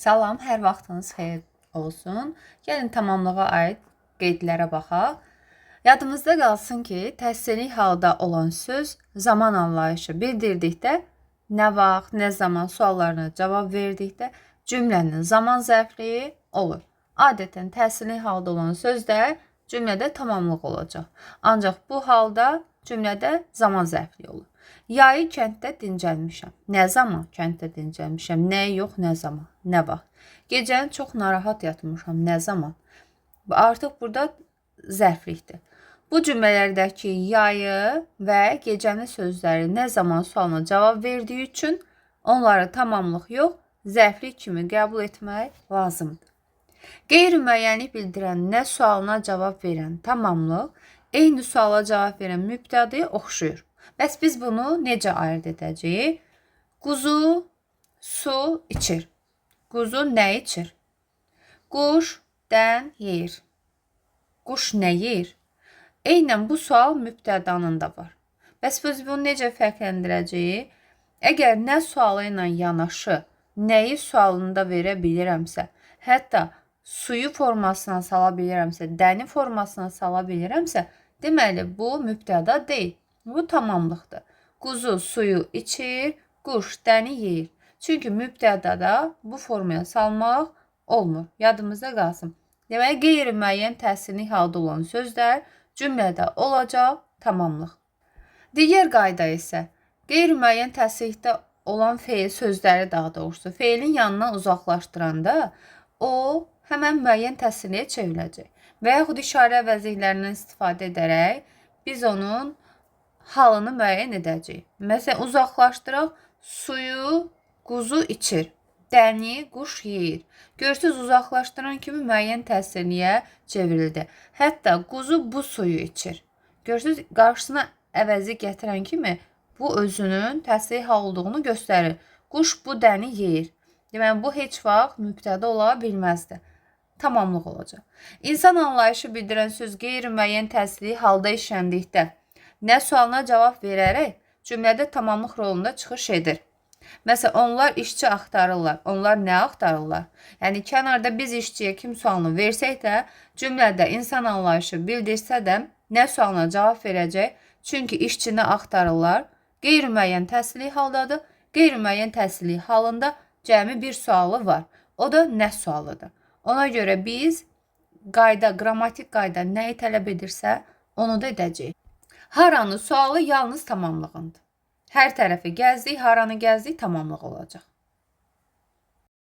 Salam, hər vaxtınız xeyir olsun. Gəlin tamamlığa aid qeydlərə baxaq. Yadımızda qalsın ki, təhsili halda olan söz zaman anlayışı bildirdikdə, nə vaxt, nə zaman suallarına cavab verdikdə cümlənin zaman zərfliyi olur. Adətən təhsili halda olan sözdə cümlədə tamamlıq olacaq. Ancaq bu halda cümlədə zaman zərfliyi olur. Yayı kənddə dincəlmişəm. Nə zaman kənddə dincəlmişəm? Nə yox, nə zaman, nə vaxt. Gecəni çox narahat yatmışam. Nə zaman? Artıq burada zərflikdir. Bu cümlələrdəki yayı və gecəni sözləri nə zaman sualına cavab verdiyi üçün onları tamamlıq yox, zərflik kimi qəbul etmək lazımdır. Qeyri-müəyyənlik bildirən nə sualına cavab verən tamamlıq, eyni suala cavab verən mübtədaya oxşuyur. Bəs biz bunu necə ayırd edəcəyik? Quzu su içir. Quzu nə içir? Quş dən yeyir. Quş nə yeyir? Eynən bu sual mübtədanın da var. Bəs biz bunu necə fərqləndirəcəyik? Əgər nə sualı ilə yanaşı nəyi sualında verə bilirəmsə, hətta suyu formasına sala bilirəmsə, dəni formasına sala bilirəmsə, deməli bu mübtəda deyil. Bu tamamlıqdır. Quzu suyu içir, quş dəni yeyir. Çünki mübtədada bu formaya salmaq olmur. Yadımızda qalsın. Deməli, qeyri-müəyyən təsirli halda olan sözlər cümlədə olacaq tamamlıq. Digər qayda isə qeyri-müəyyən təsirlikdə olan feil sözləri, daha doğrusu feilin yanından uzaqlaşdıranda o həmən müəyyən təsirliyə çevriləcək. Və yaxud işarə əvəzliklərindən istifadə edərək biz onun halını müəyyən edəcəyik. Məsələn, uzaqlaşdıraq, suyu quzu içir, dəni quş yeyir. Görürsüz, uzaqlaşdıran kimi müəyyən təsirliyə çevrildi. Hətta quzu bu suyu içir. Görürsüz, qarşısına əvəzi gətirən kimi bu özünün təsirli hal olduğunu göstərir. Quş bu dəni yeyir. Deməli, bu heç vaxt mübtəda ola bilməzdi. Tamamlıq olacaq. İnsan anlayışı bildirən söz qeyri-müəyyən təsirli halda işləndikdə nə sualına cavab verərək cümlədə tamamlıq rolunda çıxış edir. Məsələn, onlar işçi axtarırlar. Onlar nə axtarırlar? Yəni, kənarda biz işçiyə kim sualını versək də, cümlədə insan anlayışı bildirsə də, nə sualına cavab verəcək? Çünki işçini axtarırlar. Qeyri-müəyyən təsirli haldadır. Qeyri-müəyyən təsirli halında cəmi bir sualı var. O da nə sualıdır. Ona görə biz qayda, qrammatik qayda nəyi tələb edirsə, onu da edəcəyik. Haranı sualı yalnız tamamlığındır. Hər tərəfi gəzdik, haranı gəzdik, tamamlıq olacaq.